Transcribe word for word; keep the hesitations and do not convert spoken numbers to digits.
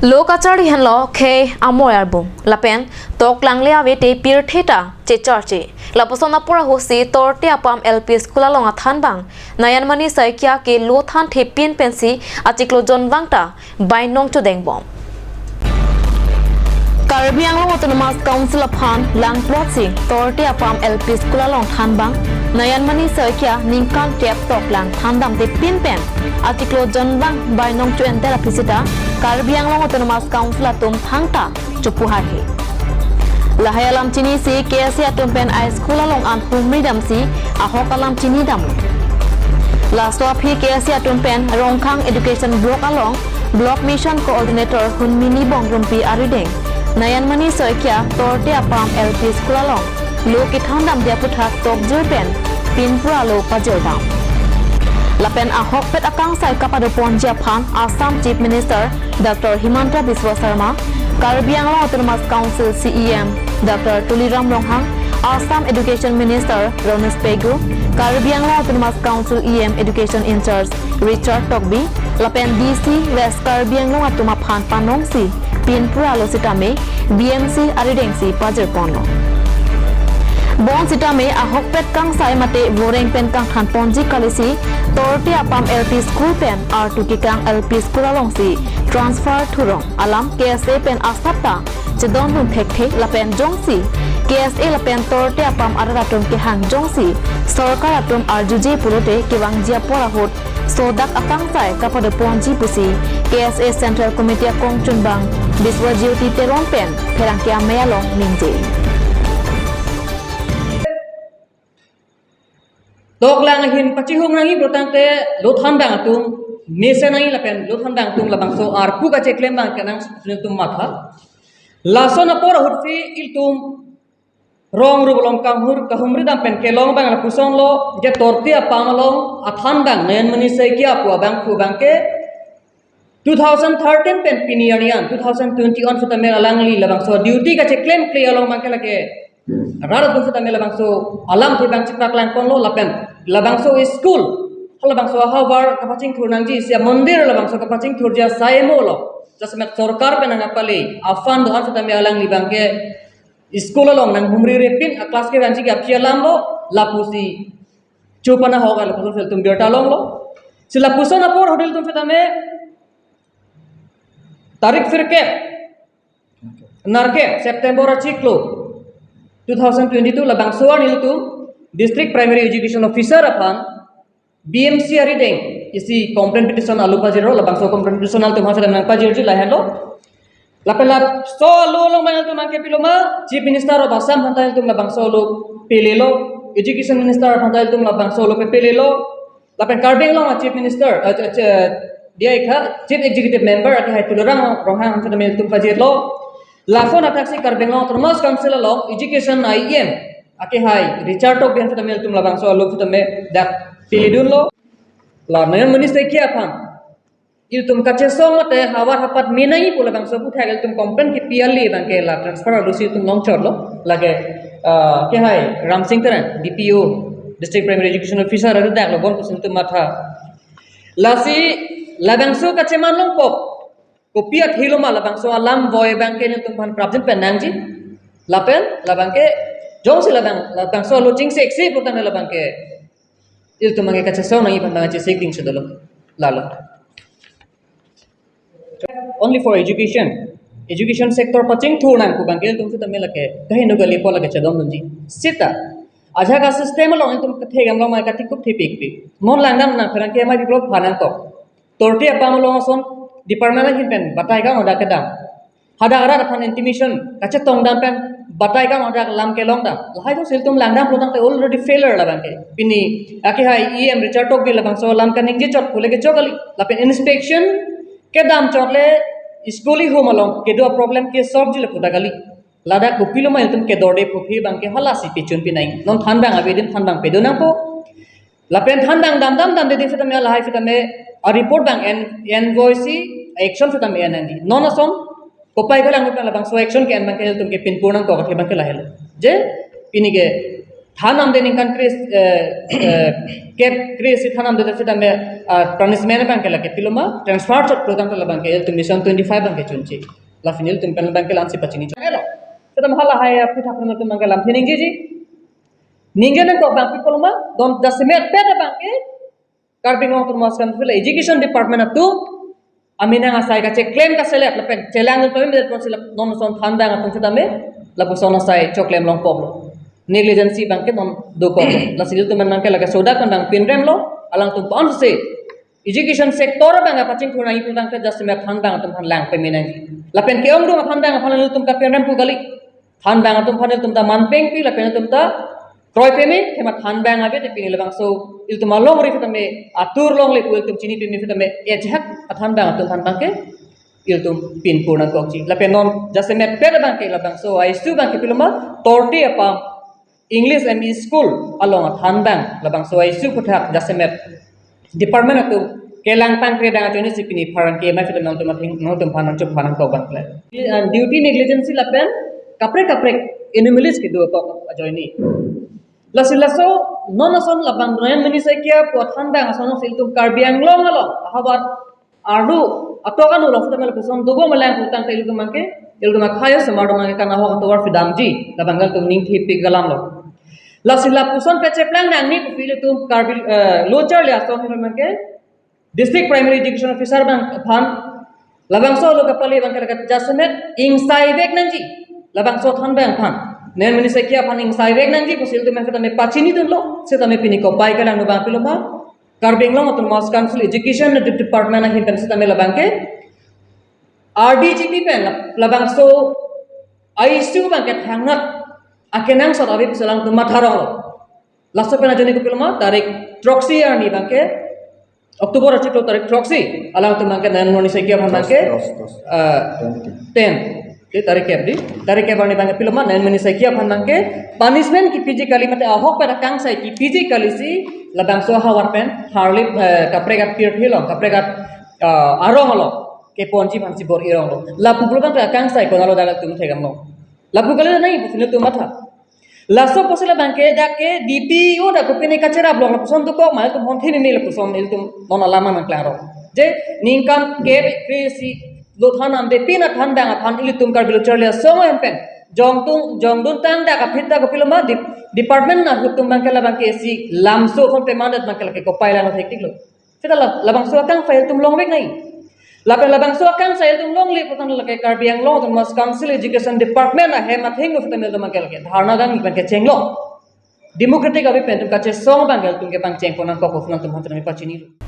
Lo kacharli henlo khei amoi arbung. Lapen toklang le ave te pirthe ta checharche. Lapuson apor ahutsi Torte Apam L P School along athanbang Nayanmani Saikia ke lo thanthe pin pensi achiklo jonvang ta bainong chodengbom. Karbi Anglong Autonomous Council aphan langplotsi Torte Apam L P School along thanbang Nayanmani Saikia ningkan kep toklang thandamte pin pen achiklo jonvang bainong cho-en det aphi sita Karbi Anglong Autonomous Council atum thangta chopuharhe. Lahai alam chinisi K S A atum pen a school along an humri damsi ahok alam chinidamlo. Laso aphi K S A atum pen Rongkhang Education Block along Block Mission Coordinator Hunmini Bongrumpi arideng Nayanmani Saikia Torte Apam L P School along lo kethandamde aputhak tokjir pen pinpura lo pajirdam. Lapen ahokpet akangsai kapadoponji aphan Assam Chief Minister Doctor Himanta Biswa Sarma, Karbi Anglong Autonomous Council C E M Doctor Tuliram Ronghang, Assam Education Minister Ronojoy Pegu, Karbi Anglong Autonomous Council E M Education in-charge Richard Tokbi, lapen D C West Karbi Anglong atum aphan panongsi pinpura lo sitame B M C aridengsi pajirponlo. Bonsitame ahokpet kangsai mate voreng pen kangthanponji kalisi Torte Apam L P School pen artu kekang L P School alongsi transfer thurong alam K S A pen asap ta chedondun thekthe lapen jongsi K S A lapen Torte Apam arat atum kehang jongsi sorkar atum arjuje pulote kevangji apor ahut sodak akangsai kapadoponji pusi K S A Central Committee akongchunbang Biswajyoti Teron pen pherangke amei along ningje. Toklang ahin pachihung nangji pulotangte lo thandam atum mesen nangji lapen lo thandam atum labangso arpu kacheklem abang kenang ilitum matha. Lason apor ahutsi ilitum rong rup along kahur kahumri dam pen kelong abang lapuson lo je Torte Apam along athandam Nayanmani Saikia pu abangphu abangke two thousand thirteen pen pini arni an two thousand twenty-one sitame alangli labangso duty kacheklemkle along abangke lake rat atum sitame labangso alamthe abang chipaklangponlo lapen labangso school, labangso ahavar kapachingthur nangji isi amondir labangso kapachingthurji asai mo lo. Jasemet sorkar pen nangpale a-fund do-an sitame alangli abangke school along nanghumri repin a-class kevangji ke aphi alam lo, lapusi chupana ahok lapuson ilitum birta longlo. Si lapuson apor ahut ilitum sitame tarik phirkep, nerkep September achiklo two thousand twenty-two labangso arni ilitum District Primary Education Officer aphan B M C arideng isi complaint petition alo pajirlo, labangso complaint petition ilitum aphan sitame nangpajirji lahenlo. Lapen laso alo along abang ilitum nangkepiloma, Chief Minister of Assam aphanta ilitum labangso alo pelelo, Education Minister aphanta ilitum labangso alo pe pelelo, lapen Karbi Anglong a-Chief Minister, eh, eh, eh, diya ikha, Chief Executive Member akehai Tuliram Ronghang aphan sitame ilitum pajirlo. Lason athaksi Karbi Anglong Autonomous Council along Education E M akehai Richard Tokbi aphan sitame ilitum labangso alo sitame dak pilidunlo. La Nayanmani Saikia aphan ilitum kachesong mate havar hapat menai pu labangso aphuthak ilitum complaint kipi ale abangke la transfer alosi ilitum longchotlo. Lake, ah, akehai Ramsing Terang, D P O, District Primary Education Officer, aridaklo, bonpusi ilitum matha. Lasi labangso kacheman longpo, kopi athiloma labangso alam voi abangke ilitum aphan prapjin pen nangji. Lapen labangke jongsi labang, labangso alo chingseksi putang labangke ilitum abangke kachesong nangji aphan abang chesik ding si dolo. Lalo. Only for education. Education sector pachingthur nang pu abangke ilitum sitame lake kaheno kali apot lake chedondunji. Sita ajak a-system along ilitum kathek amlong mai katikup thepikpik. Non langdam nang pherangke amei biplot phanang tok. Torte Apam along ason department ahin pen batai kang oda kedam. Hadak arat aphan intimidation kachetong dam pen batai kang oda lam kelong dam. Lahai jongsi ilitum langdam pulotangte already failure labangke. Pini akehai E M Richard Tokbi labangso alam kaningje chot pule kechok kali. Lapen inspection kedam chot le school ihum along kedo a-problem ke solve ji le pu ta kali. Ladak kopiloma ilitum kedorde pu aphi abangke halasi pechun pinai. Non thanbang avedin thanbang pedo nangpo. Lapen thanbang dam dam damde ding sitame lahai sitame a-report abang en, envoisi action sitame en nangji. Non ason kopai kalang pen labangso action ke-en abangke ilitum ke pinpur nangkok athe abangke lahelo. Je pini ke than damde ningkan kre, eh, eh, kep kre-isi than damde sitame, ah, punishment abangke lake piloma, transfer chot program ta labangke ilitum mission twenty-five abangke chunche. La pini ilitum pen abangke la-ansi pachini chot lo. Sitame halahai aphuthak atum abangke lamthe ningjeji. Ningje nangkok abangke piloma, non jasemet pen abangke Karbi Anglong Autonomous Council Education Department atum amena asai kacheklem kaselet lapen chelang pen pameme pon si lap non ason than abang atum sitame lapuson asai choklem longpoklo. Negligence abangke non dokoklo. Lasi ilitum abangke lake sodak abang pinremlo, alangtum ponsi education sector abang pachingthur nangji pu tangte jasemet than abang atum aphan lang pame nangji. Lapen ke-ongdung athan abang aphan ilitum kapinrem pu kali. Than abang atum aphan ilitum ta manpengpi lapen ilitum ta kroi peme, athema than abang ave te pini labangso ilitum alongri sitame atur longle pu ilitum chini peme sitame ejak athan abang atum aphan abangke ilitum pinpur nangkokji. Lapen non jasemet pen abangke labangso a-issue abangke piloma torti apam English M E school along athan abang labangso a-issue aphuthak jasemet department atum kelang pangkre dang ajoine si pini pherangke mai sitame nangtum atheng nangtum aphan nangchok aphan nangkok abang kle. Ah, duty negligence lapen kaprek kaprek anomalies kedo apok ajoine. Lasi laso non ason labang Nayan Mini Saikia pu athan abang ason si ilitum Karbi Anglong along ahavar arlo atok anu along sitame lapuson dobom lang pu tangte ilitum abangke ilitum akhai osomar atum abangke kanghon atovar pidamji labang ilitum ningthipik alamlo. Lasi lapuson pacheplang nangne pu ilitum Karbi, eh, lo charli ason abangke District Primary Education Officer abang aphan labangso lo kapali abangke lake jasemet ingsaivek nangji. Labangso than abang aphan, Nayan Mini Saikia aphan ingsaivek nangji pusi ilitum abangke tame pachinidunlo. Sitame pini kopai kelang abang piloma Karbi Anglong Autonomous Council Education Department ahin pen sitame labangke R D G P pen labangso a-issue abangke thangnat akenangsot ave pusi alangtum matha ronglo. Laso pen ajoine kopiloma tarik throksi arni abangke October achiklo tarik throksi alangtum abangke Nayan Mini Saikia aphan abangke, dos, dos, dos. Eh, twenty. Ten. Di tarik kep di. Tarik kep arni abangke piloma Nayan Mini Saikia aphan abangke punishment kepiji kali mate ahok pen akangsai kepiji kali si labangso ahavar pen harlip, eh, kaprek apirthe along, kaprek ap, eh, arong along keponji aphansi bor-i ronglo. Lapu pulo abangke akangsai konatlo dak ilitum theklonglo. Lapu kali nangji pusi ilitum matha. Laso pusi labangke dak ke D P O dak kopine kacherap long lapuson dokok ma ilitum honthi meme lapuson ilitum non alam nangklangrong. Je ningkan kep kre-isi lo than damde pini than abang aphan ilitum Karbi lo charli asong ahin pen jongtung jongdun tang dak aphi ta kopiloma dep-, department ahut atum abangke labangke isi lamso ason pemandet abangke lake kopai lang thektiklo. Seta la-, labangso akangsai ilitum longvek nangji. Lapen labangso akangsai ilitum longle pu tangte lake Karbi Anglong Autonomous Council Education Department ahem athengno sitame ilitum abangke lake dharna dang abangke chenglong. Democratic ave pen ilitum kachesong abangke ilitum kepangcheng pon nangkok pu nangtum aphan sitame pachini.